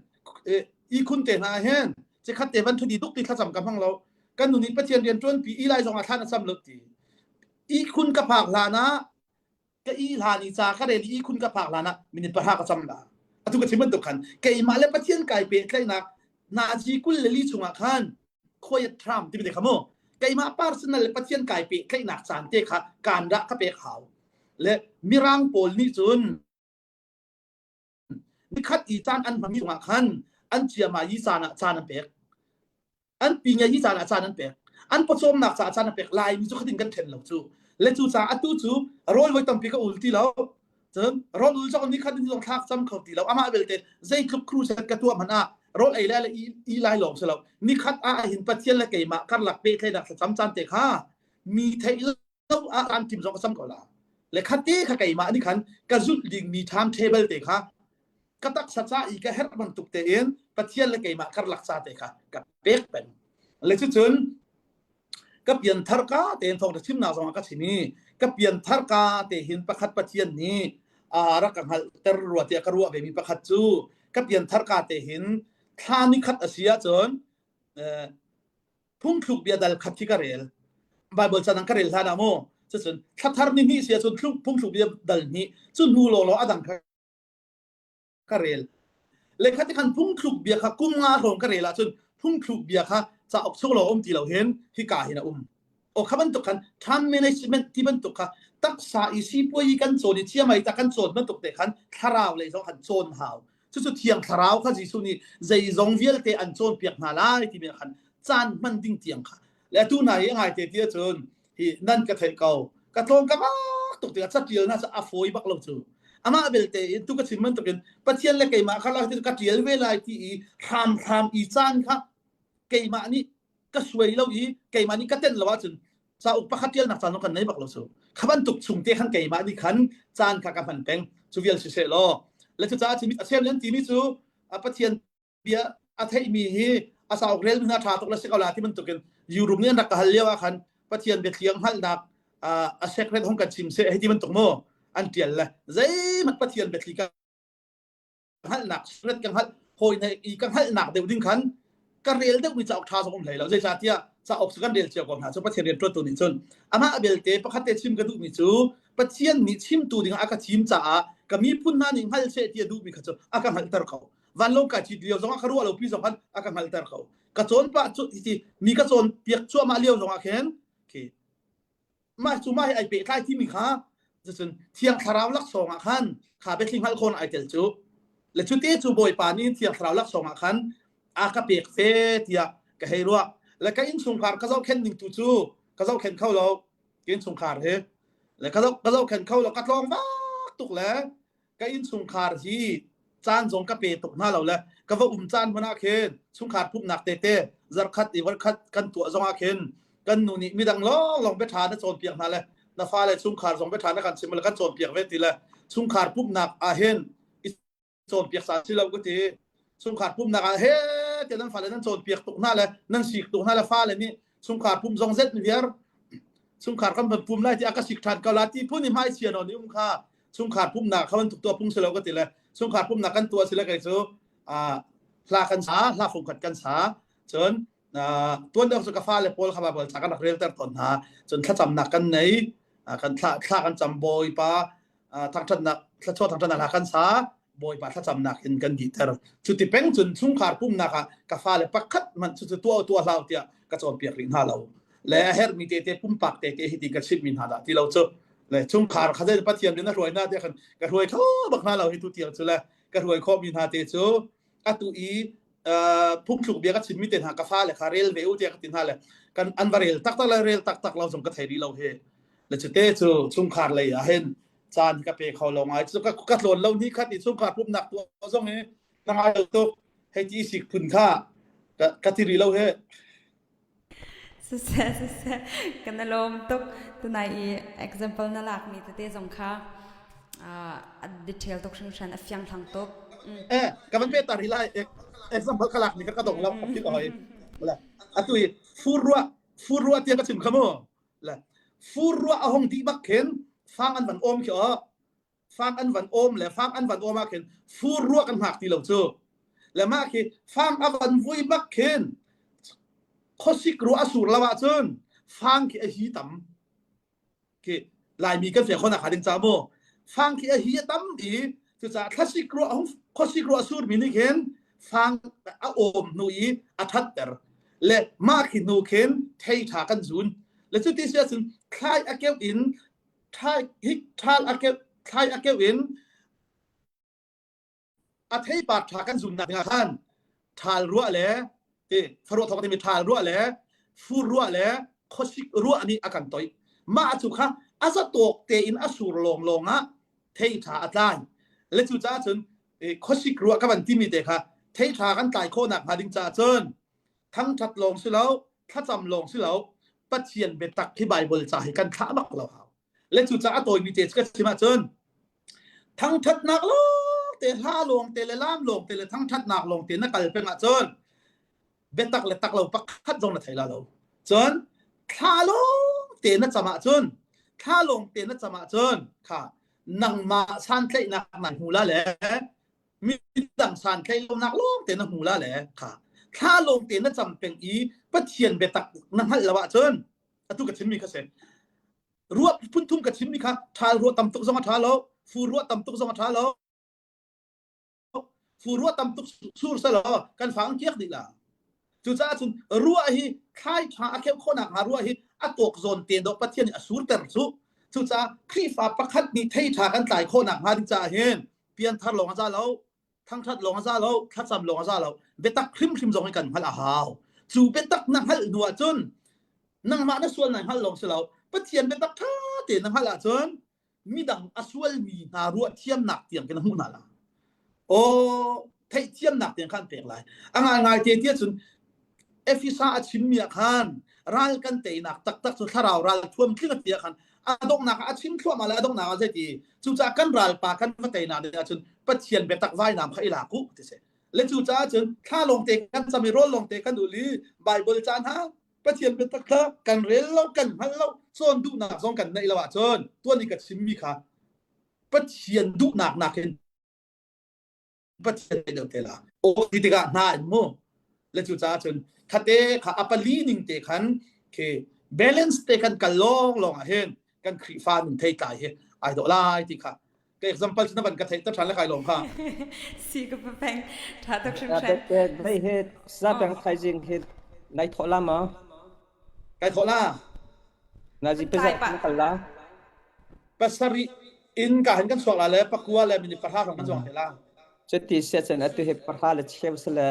i khun te hna hin cikhat te van thudi duk ti thlacam ka hmang lo. Kan nun in Pathian rian ṭuan pi i lai zong ah thla na cam lo ti. I khun ka phak hlan ah ka i hlan i ca ka rel i khun ka phak hlan ah minute pahra ka cam la atu ka chim bantuk khan keimah le Pathian kai pehtlaihnak nazi 24 chungah khan quiet time timi te kha mu keimah personal le Pathian kai pehtlaihnak caan te kha kaan dah ka pek hau le mirang pawl nih cun nikhat i caan an hmangmi chungah khan an ciama yi caan ah caan an pek an pi nge hi caan ah caan an pek an pawcawmnak caah caan an pek laimi cu khatin kan then lo cu le cu caah atu cu rawl voi tampi ka ul ti lo cun rawl ul zong ni khat in zong thlak cam kho ti lo amah belte zeitluk crusade ka tuah hmanh ah rawl ei le le i lai lawng si lo nikhat ah hin Pathian le keimah karlak pehtlaihnak thlacam caan te kha mi theih lo ah an tim zong ka cam ko la le khate kha keimah nih khan ka zulh ding mi time table te kha ka taksa ca i ka herh bantuk tein Pathian le keimah karlak ca te kha ka pek peng le cucun ka pianthar ka tein thawng chimnak zong ah ka chim i ka pianthar ka te hin pakhat Pathian nih a rak ka hngalhter rua tiah ka ruah ve mi pakhat cu ka pianthar ka te hin thla ni khat a si ahcun phungthluk bia dal khat khi ka rel Bible chan ka rel hlan ah mu cucun thlathar ni hnih si ahcun phungthluk bia dal hnih cu hnu law law adang kha ka rel le kha ti khan phungthluk bia kha kum nga hrawng ka rel ahcun phungthluk bia kha cauk chung lo um ti lo hin hika hin a um o kha bantuk khan time management ti bantuk kha taksa i sipuai kan cawn i chiamai ta kan cawn bantuk te khan thlarau lei zong khan cawn hau cucu thiang thlarau kha Jesuh nih zeizong vialte an cawnpiak hna lai timi khan caan hman ding tiang kha le tu hna hi ngai te ti ahcun hi nan ka theih ko ka tlawng ka bak tuk tikah catial na a fawi bak lo cu amah belte in tu ka chim bantukin Pathian le keimah kha ka tial ve lai ti i hramhram i caan kha keimah nih ka suai lo i keimah nih ka tenh lo ahcun cauk pakhat tialnak caan kan nei bak lo cu kha bantuk chung te khan keimah nih khan caan kha ka hman peng cu vial si seh law le cucaah cun a sem an timi cu a Pathian bia a theihmi hi a cauk rel hna ṭha tuk le si ko la ti bantukin Europe nih an rak ka hal lio ah khan Pathian biathliang hngalhnak a secret hong kan chim seh hei ti bantuk mu an ṭial le zeihmanh Pathian biathli ka hngalhnak secret ka hngalh hawi ne i ka hngalhnak deuh ding khan ka rel deuh mi cauk ṭha zong um hlei lo zeicahtiah cauk cu kan rel cio ko hna cu Pathian rian ṭuantu nih cun amah belte pakhat te chim ka duhmi cu Pathian nih chimtu ding ah a ka thim caah ka miphun hna nih hngal seh ti a duhmi kha cu a ka hngalhter ko vanlawng kai cit lio zongah ka ruah lo pi zong khan a ka hngalhter ko ka cawn pah cu ti mi ka cawn piak cuahmah lio zongah khin khi mah cu mah hi ai pehtlai timi kha cucun thiang thlarau laksawng ah khan kha biathli hngalh khawh ai tel cu le cu te cu bawipa nih thiang thlarau laksawng ah khan a ka pek ve tiah ka hei ruah le ka innchungkhar ka zohkhenh ning tu cu ka zohkhenh kho lo ka innchungkhar hi le ka zoh ka zohkhenh kho lo ka tlawng vak tuk le ka innchungkhar hi caan zong ka pe tuk hna lo le ka va um caan hmanh ah khin chungkhar pumhnak tete zarkhat i voikhat kan tuah zong ah khin kan nu nih midang lawnglawng biaṭha na cawnpiak hna le na fale chungkhar zong biaṭha na kan chim le kan cawnpiak ve ti le chungkhar pumhnak ah hin i cawnpiak sa si lo ka ti chungkhar pumhnak ah he te nan fale nan cawnpiak tuk hna le nan sik tuk hna le fale nih chungkhar pum zong zet viar chungkhar kan van pum lai ti a ka sik ṭhan ko la ti phun i hmai chia nawn i um kha chungkhar pumnak kha bantuk tuah phung si lo ka ti le chungkhar pumnak kan tuah si le kei cu hla kan sa hla fungkhat kan sa cun tuan deuh cu ka fale pawl kha Bible ca kan rak relter tawn hna cun thlacamnak kan nei kan thla thla kan cam bawipa thangṭhatnak thluachuah thangṭhatnak hla kan sa bawipa thlacamnak in kan dihter cu ti peng cun chungkhar pumnak ah ka fale pakhat hmanh cu tuah tuah hlau tiah ka cawnpiak rih hna lo le a herhmi tete pumpak tete hi ti ka chimhmi hna dah ti lo cu le chungkhar kha zei pathian nih na hruai hna tiah khan ka hruai kho bak hna lo hi tu tiang cu le ka hruai khawhmi hna te cu atu i phungthluk bia ka chimmi te hna ka fale kha rel ve u tiah ka ti hna le kan an va rel taktak le rel taktak lo zong ka thei rih lo hi le cu te cu chungkhar lei ah hin caan ka pe kho lo ngai cu ka ka tlawn lo ni khat i chungkhar pumnak tuah zong hi na ngai lo tuk hei ti sik phun kha ka ka ti rih lo he Siseh, siseh, kan i lawm tuk. Tunai i example na lakmi tete zong kha. A detail tuk hringhran, a fiang hlang tuk. Eh, ka van pe tar hi lai example ka lak ni ka ka dong lo ka hoi. La atu i fur ruah fur ruah tiang ka chim kha mu. La fur ruah a hong di bak khin fang an van om khi o fang an van om le fang an van om ah khin fur ruah kan hngak ti lo cu. Le mah khi fang a van vui bak khin khosik ruah a sur lo ahcun fang khi a hi tam. Khi Laimi kan fe khona kha ding ca mu. Fang khi a hi a tam i cucaah thlasik ruah khuasik ruah sur mi nih khin fang a awm hnu i a thatter le mah khi hnu khin thei tha kan zun le cuti si ahcun thlai a keuh in thlai hik thal a keuh thlai a keuh in a theipar ṭha kan zunnak dingah khan ṭhal ruah le ti faruah thawk timi ṭhal ruah le fur ruah le khuasik ruah nih a kan toih. Mah cu kha a zatawk tein a sur lawnglawng ah thei ṭha a tlai. Le cucaah cun khuasik ruah ka van timi te kha thei ṭha kan tlai khawhnak hnga ding caah cun thangṭhat lawng si lo, thlacam lawng si lo, Pathian biatak hi Baibal ca hi kan thlah bak lo hau. Le cucaah a tawimi te ka chim ahcun thangṭhatnak lawng te hla lawng te le lam lawng te le thangṭhatnak lawng te na kal peng ahcun biatak le tak lo pakhat zong na thei la lo. Cun thla lawng te na cam ahcun thla lawng te na cam ahcun kha nangmah santlaihnak nan hmu la le midang santlaih lonak lawng te na hmu la le kha thla lawng te na cam peng i Pathian biatak na hngalh lo ahcun atu ka chimmi kha si ruah phun thum ka chimmi kha ṭhal ruah tam tuk zong a ṭha lo fur ruah tam tuk zong a ṭha lo fur ruah tam tuk sur selaw kan fang kiak dih la cucaah cun ruah hi thlai ṭha a kheuh khawhnak hnga ruah hi a tawk zawn te dawh Pathian nih a surter cu cucaah Khrihfa pakhat nih thei ṭha kan tlai khawhnak hnga ding caah hin pianthar lawng a za lo thangṭhat lawng a za lo thlacam lawng a za lo biatak hrimhrim zong hi kan hngalh a hau cu biatak na hngalh hnu ahcun nangmah na sual na hngalh lawng si lo Pathian biatak ṭha tein na hngalh ahcun midang a sualmi hna ruah thiamnak tiang khin na hmuh hna la aw theihthiamnak tiang khan pek lai a ngaingai te tiah cun Efesa a chimmi ah khan ral kan teinak taktak cu thlarau ral thuam tling a ti ah khan a donghnak ah a chim thluahmah le a donghnak ah zeiti cucaah kan ralpa kan va teinak ding ahcun Pathian biatak vainam kha i lak u ti si le cucaah cun thla lawngte kan cam i rawl lawngte kan ul i Bible ca hna Pathian biatak kha kan rel lo kan hngal lo cawn duhnak zong kan neih lo ahcun tuan i ka chimmi kha Pathian duhnak nakin Pathian deuh te la aw ti tikah hna in mu le cu caah cun khate kha a pali ning te khan khi balance te kan kal lawng lawng ah hin kan Khrihfa nun thei tlai hi ai dawh lai ti kha ka example cu na van ka theih ta than le kai lawm kha si ka peng tha tak hrim hran hei he sa peng thaizing he nai thawh la ma kai thawh la na zi peza na kal la pasarih in ka hin kan chuak la le pakua le minute pahra hrawng kan chuak te la. Cuti sia cun atu hi pahra le cheu sile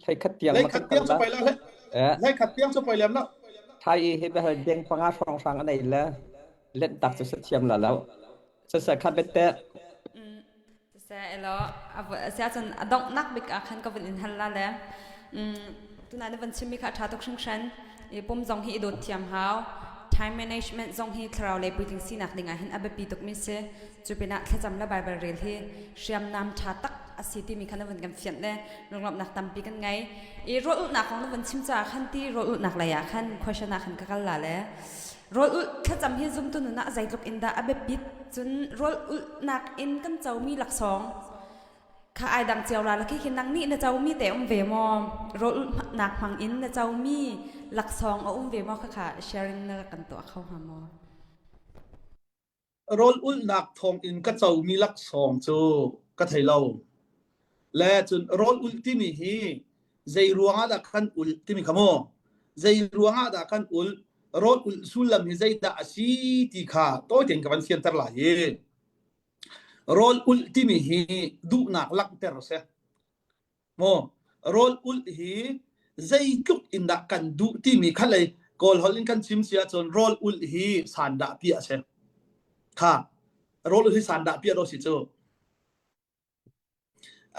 hlei khat tiang ma khat tiang cu poi la hlei khat tiang cu poi lem lo. Thai i hi behal deng panga hrawng hrang anei le let tak cu sa thiam la lo. Sasa kha bette. Siseh elaw sia cun a donghnak bik ah khan ka vun in hal la le tunah na van chimmi kha a ṭha tuk hringhran. I pum zong hi i dawt thiam hau. Time management zong hi thlarau lei puitling sinak ding ah hin a biapi tukmi si. Cu pinah thlacam le Baibal rel hi hriamnam ṭha tak a si timi kha na vun kan fianh le lunglawmhnak tampi kan ngei. I rawl ulhnak kong na vun chim caah khan ti rawl ulhnak lei ah khan question ah khan ka kal la le Rawl ulh thlacam hi zumtu nun ah zeitluk in dah a biapit cun rawl ulhnak in kan comi laksawng kha ai dang cio la la khi khi nang nih na comi te um ve maw rawl ulhnak hmang in na comi laksawng a um ve maw kha kha sharing na kan tuah kho hnga maw Rawl ulhnak thawng in ka comi laksawng cu ka thei lo. Le cun rawl ulh timi hi zei ruangah dah kan ulh timi kha maw? Zei ruangah dah kan ulh? Rawl ulh sullam hi zeidah a si ti kha tawi tein ka van fianter lai i rawl ulh timi hi duhnak langhter a si. Maw rawl ulh hi zeitluk in dah kan duh timi kha lei Kawl holh in kan chim si ahcun rawl ulh hi sandah piah a si. Kha rawl ulh hi sandah piah do si cu.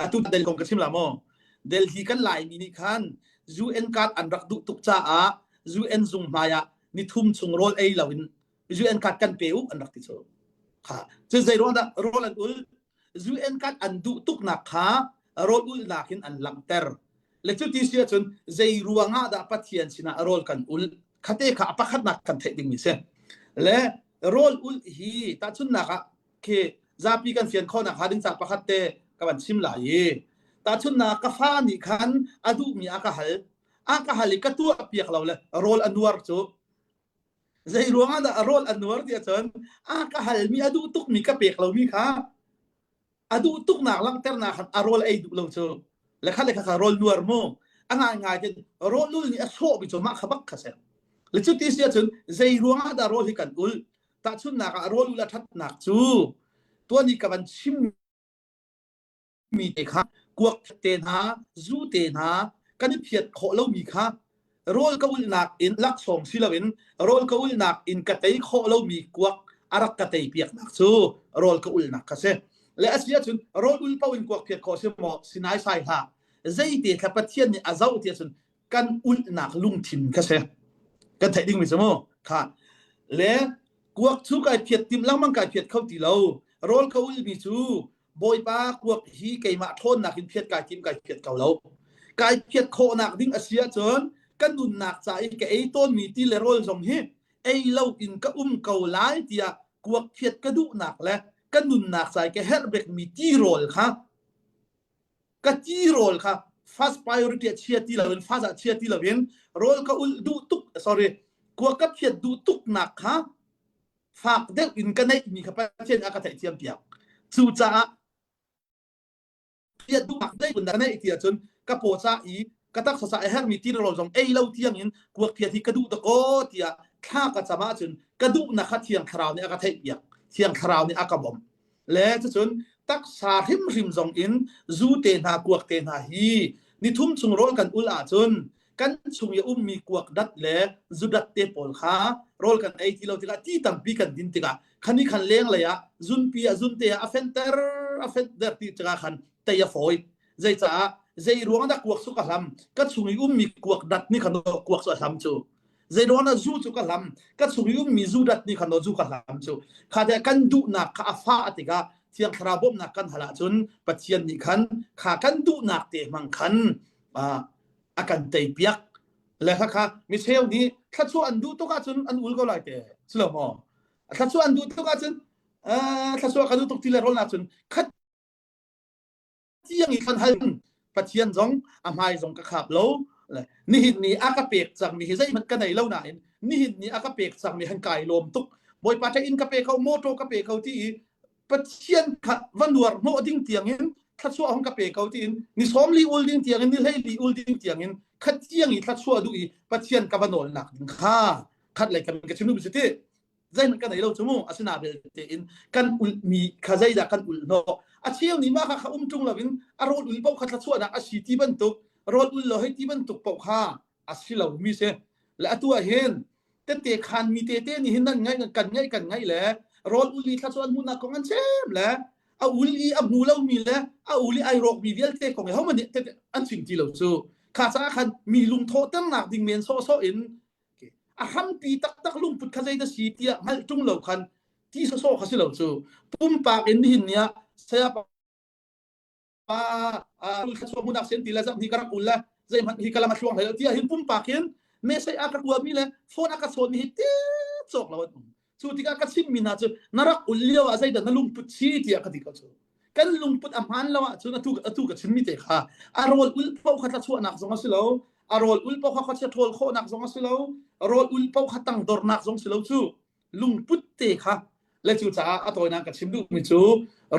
Atu Delhi kong ka chim la maw? Delhi kan Laimi nih khan UN card an rak duh tuk caah UN zung hmai ah nithum chung rawl ei loin UN card kan pe u an rak ti cu. Kha cu zei ruang dah rawl an ul? UN kan an duh tuknak kha rawl ulnak in an langhter. Le cu ti si ahcun zei ruangah dah Pathian sinah rawl kan ul? Khate kha a pakhatnak kan theih dingmi si. Le rawl ul hi tahchunhnak ah khi zapi kan fian khawhnak hnga ding ca pakhat te ka van chim lai i tahchunhnak ka fa nih khan a duhmi a ka hal a ka hal i ka tuah piak lo le rawl a nuar cu zei ruangah dah a rawl a nuar ti ahcun a ka halmi a duh tukmi ka pek lomi kha a duh tuknak langhternak khan a rawl ei duh lo cu le kha le kha kha rawl nuar mu a ngai ngai tin rawl ul nih a sawhmi cu mah kha bak kha si le cu ti si ahcun zei ruangah dah rawl hi kan ul tahchunhnak ah rawl ul a ṭhatnak cu tuan i ka van chim mi te kha kuak te hna zu te hna kan i phiat khawh lomi kha rawl ka ulnak in laksawng si loin rawl ka ulnak in ka tei khawh lomi kuak a rak ka tei piaknak cu rawl ka ulnak kha si le a si ahcun rawl ul paoh in kuak phiat khawh si maw sinai sai hlah zeite thla Pathian nih a zoh ti ahcun kan ulhnak lungthin kha si kan theih dingmi cu mu kha le kuak cu kai phiat tim lengmang kai phiat kho ti lo rawl ka ulmi cu Bawipa kuak hi keimah ṭhawnnak in phiat kai tim kai phiat ko lo kai phiat khawhnak ding a si ahcun ka nunnak ca i ka ei tawnmi ti le rawl zong hi ei lo in ka um ko lai tiah kuak phiat ka duhnak le ka nunnak ca i ka herh bekmi ti rawl kha ka ti rawl kha first priority a chia ti loin first ah chia ti loin rawl ka ul duh tuk sorry kuak ka phiat duh tuknak kha fak deuh in ka neihmi kha Pathian a ka theihthiam piak. Cucaah phiat duhnak zeihmanh ka neih ti ahcun ka paw ca i ka taksa ca a herhmi ti rawl zong ei lo tiang in kuak phiat hi ka duh dakaw tiah thla ka cam ahcun ka duhnak kha Thiang Thlarau nih a ka theihpiak. Thiang Thlarau nih a ka bawmh. Le cucun taksa hrimhrim zong in zu te hna kuak te hna hi nithum chung rawl kan ul ahcun kan chung i a ummi kuak dat le zudat te pawl kha rawl kan ei ti lo tikah ti tampi kan din tikah khani khan leng lei ah zunpi ah zunte ah a fenter a fenter ti tikah khan tei a fawi zeicaah zei ruang dah kuak su ka hlam ka chung i ummi kuak dat nih khan kuak su a hlam cu zei ruang dah zu cu ka hlam ka chung i ummi zu dat nih khan zu ka hlam cu kha te kan duhnak kha a fa tikah thiang thlarau bawmhnak kan hal ahcun pathian nih khan kha kan duhnak te hmang khan a kan teipiak le kha micheu nih thluachuah an duh tuk ahcun an ul ko lai te si lo maw thluachuah an duh tuk ahcun thluachuah ka duh tuk ti le rawl ahcun khat tiang i kan hal pathian zong a hmai zong ka khap lo nihin ni a ka pek cang mi hi zeihmanh ka nei lo nain nihin ni a ka pek cang mi han kai lawm tuk bawipa ṭha inn ka pe ko motor ka pe ko ti i Pathian kha va nuar hnawh ding tiangin thluachuah hong ka pe ko tiin ni 40 ul ding tiangin ni 14 ul ding tiangin khat tiang i thluachuah duh i Pathian ka va nawlnak ding kha khat lei kan ka chim duh si ti zeihmanh kan ei lo cu mu asina belte in kan ulhmi kha zeidah kan ulh hnawh a cheu nih mah kha kha um ṭung loin a rawl ul paoh kha thluachuahnak a si ti bantuk rawl ul lo hei ti bantuk paoh kha a si lo mi si le atu ah hin tette khan mi te te nih hin nan ngaih kan ngaih kan ngaih le rawl uli thla cu an hmuhnak kong an chem le a ul i a hmu lo mi le a ul i ai rawk mi vialte kong i hohmanh nih an chim ti lo cu kha caah khan mi lungthawh ternak ding men sawhsawh in a hrampi taktak lungput kha zei da si tiah hngalh ṭung lo khan ti sawsawh kha si lo cu pumpak in nihin ni ah saya pa thluachuah hmunak sen ti le zam hi ka rak ul le zeihmanh hi ka lam a thluang hlei lo tiah hin pumpak hin message a ka kua mi le phone a ka chawn mi hi ti cawk lo an um cu tikah ka chim mi hna cu na rak ul lio ah zeidah na lungput si tiah ka ti ko cu kan lungput a hmaan lo ahcun atu atu ka chim mi te kha a rawl ul paoh kha thlachuahnak zong a si lo a rawl ul paoh kha khuachia ṭhawl khawhnak zong a si lo a rawl ul paoh kha tangdornak zong si lo cu lungput te kha le cu caah a tawinak ka chim duhmi cu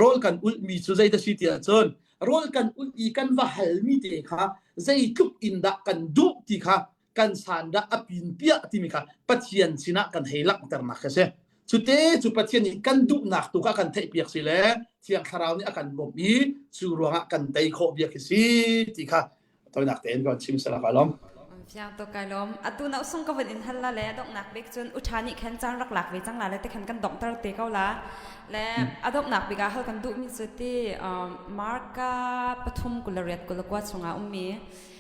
rawl kan ulhmi cu zei da si ti ahcun rawl kan ulh i kan va halmi te kha zeitluk in dah kan duh ti kha kan san dah a pin piah timi kha Pathian sinah kan hei langhternak kha si cute cu Pathian nih kan duhnak tu kha kan theihpiak si le Thiang Thlarau nih a kan bawmh i cu ruangah kan tei khawh bia khi si ti kha toinak tein kan chim sala ka lawm. Fiang to kai lawm. Atu na usung ka van in hal la le donghnak bik cun uṭha nih khan caan rak lak ve cang la le te khan kan donghter te ko la. Le a donghnak bik ah hal kan duhmi cu ti Marka 3 28 21 chungah ummi.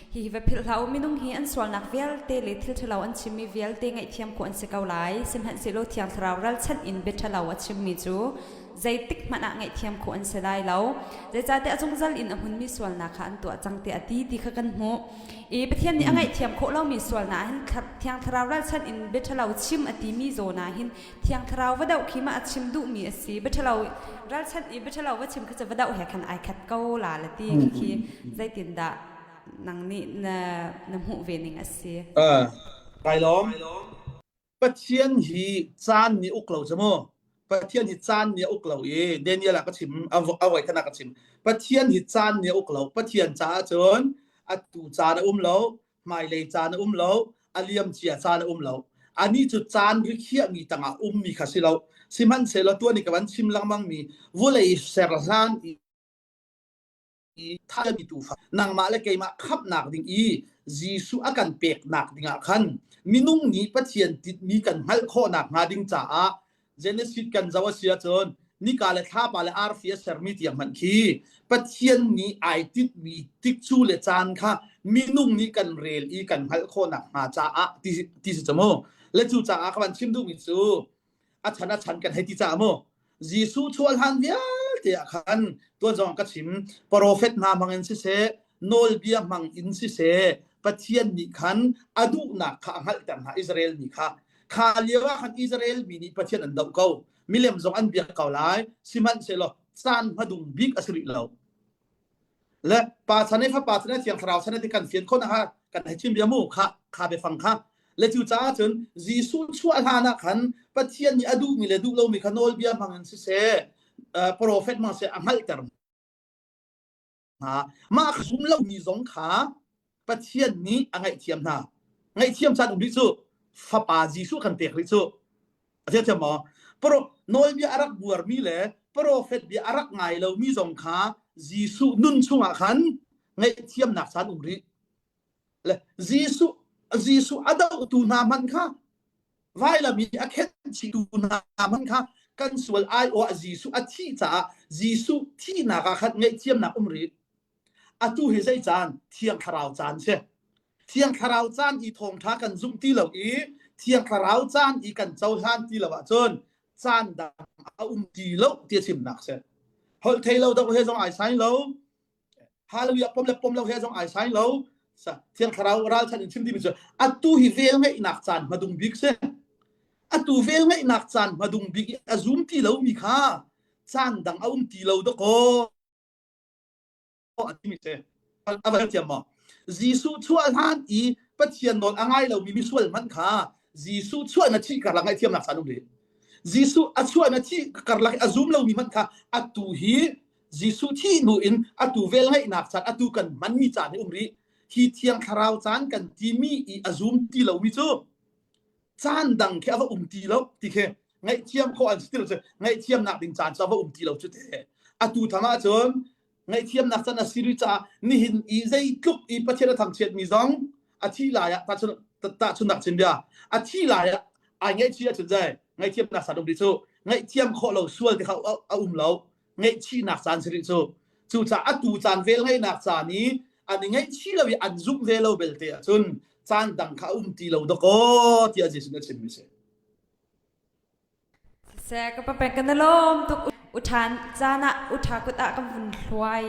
Hihi va philh hlah u, minung hi an sualnak vialte le thil ṭhalo an chimmi vialte ngaihthiam khawh an si ko lai. Sihmanhsehlaw Thiang Thlarau ralchanh in bia ṭhalo a chimmi cu zeitik hmanh ah ngaihthiam khawh an si lai lo. Zeicahtiah a zungzal in a hmunmi sualnak kha an tuah cang tiah a ti ti kha kan hmuh. I Pathian nih a ngaihthiam khawh lomi sualnak ah hin Thiang Thlarau ralchanh in bia ṭhalo chim a timi zawn ah hin Thiang Thlarau va doh khi mah a chim duhmi a si. Bia ṭhalo ralchanh i bia ṭhalo va chim kha cu va doh he khan ai khat ko la la ti khi khi zeitindah nang nih na na hmuh ve ning a si? Kai lawm. Pathian hi caan nih uk lo cu mu. Pathian hi caan nih a uk lo i Daniel ah ka chim a voi khan ah ka chim. Pathian hi caan nih a uk lo. Pathian caah cun atu caan a um lo, hmailei caan a um lo, a liam cia caan a um lo. Anih cu caan rikhiahmi tangah ummi kha si lo. Sihmanhsehlaw tuan i ka van chim lengmangmi vulei ser hlan i thami tuufa nangmah le keimah khamhnak ding i Jesuh a kan peknak dingah khan minung nih Pathian tinhmi kan hngalh khawhnak hnga ding caah Genesis kan zoh a si ahcun nika le thlapa le arfi a sermi tiang hmanh khi Pathian nih ai tinhmi tikcu le caan kha minung nih kan rel i kan hngalh khawhnak hnga caah ti, ti si cu mu. Le cu caah ka van chim duhmi cu a chan a chan kan hei ti caah mu Jesuh chuah hlan vialte ah khan tuan zong ka chim profet hna hmang in siseh nawlbia hmang in siseh Pathian nih khan a duhnak kha a hngalhter hna Israel mi kha kha lio ah khan Israel mi nih Pathian an doh ko milem zong an biak ko lai sihmanhsehlaw caan hmadung bik a si rih lo Le pa chan i fapa chan i thiang thlarau chan i kan fian khawh nakha kan hei chim bia mu kha kha biafang kha le cu caah cun Jesuh chuah hlan ah khan Pathian nih a duhmi le duh lomi kha nawlbia hmang in siseh profet hmang seh a hngalhter hna mah zum lomi zong kha Pathian nih a ngaihthiam hna ngaihthiam caan um rih cu fapa Jesuh kan pek rih cu A thiam maw? Pro nawlbia a rak buarmi le profet bia a rak ngai lomi zong kha Jesuh nun chungah khan ngaihthiamnak caan um rih. Le Jesuh Jesuh a dohtu hna hmanh kha vailam i a khenhchihtu hna hmanh kha kan sual aiawh ah Jesuh a thih caah Jesuh thihnak ah khan ngaihthiamnak um rih. Atu hi zei caan? Thiang Thlarau caan si. Thiang Thlarau caan i thawngṭha kan zumh ti lo i Thiang Thlarau caan i kan cohlan ti lo ahcun caan dang a um ti lo ti a chimnak si. Holh thei lo dok he zong ai sai lo. Hallelujah pom le pom lo he zong ai sai lo. Thiang Thlarau ralchan in chim timi cu atu hi vel ngeihnak caan hmadung bik si. Atu vel ngeihnak caan hmadung bik i a zum ti lomi kha caan dang a um ti lo dakaw. A timi si a van thiam maw Jesuh chuah hlan i Pathian nawl a ngai lomi misual hmanh kha Jesuh chuah na thih karlak ngaihthiamnak caan um rih Jesuh a chuah na thih karlak a zum lomi hmanh kha atu hi Jesuh thih hnu in atu vel ngeihnak caan atu kan hmanmi caan hi um rih hi thiang thlarau caan kan timi i a zum ti lomi cu caan dang khi a va um ti lo ti khi ngaihthiam khawh an si ti lo cu ngaihthiamnak ding caan cu a va um ti lo cu te atu tham ahcun ngaihthiamnak caan a si rih caah nihin i zeitluk i Pathian a thangchiatmi zong a thi lai ah tahchunnak chin bia a thi lai ah ai ngaihchih ahcun zai ngaihthiamnak caan um rih cu ngaihthiam khawh lo sual ti kha a um lo ngaihchihnak caan si rih cu cucaah atu caan vel ngeihnak caan i an i ngaihchih lo i an zumh ve lo belte ahcun caan dang kha a um ti lo dakaw tiah Jesuh nih a chimmi si. Siseh ka papek kan i lawm tuk. U ṭhan caan ah u ṭha kut ah kan vun hluai.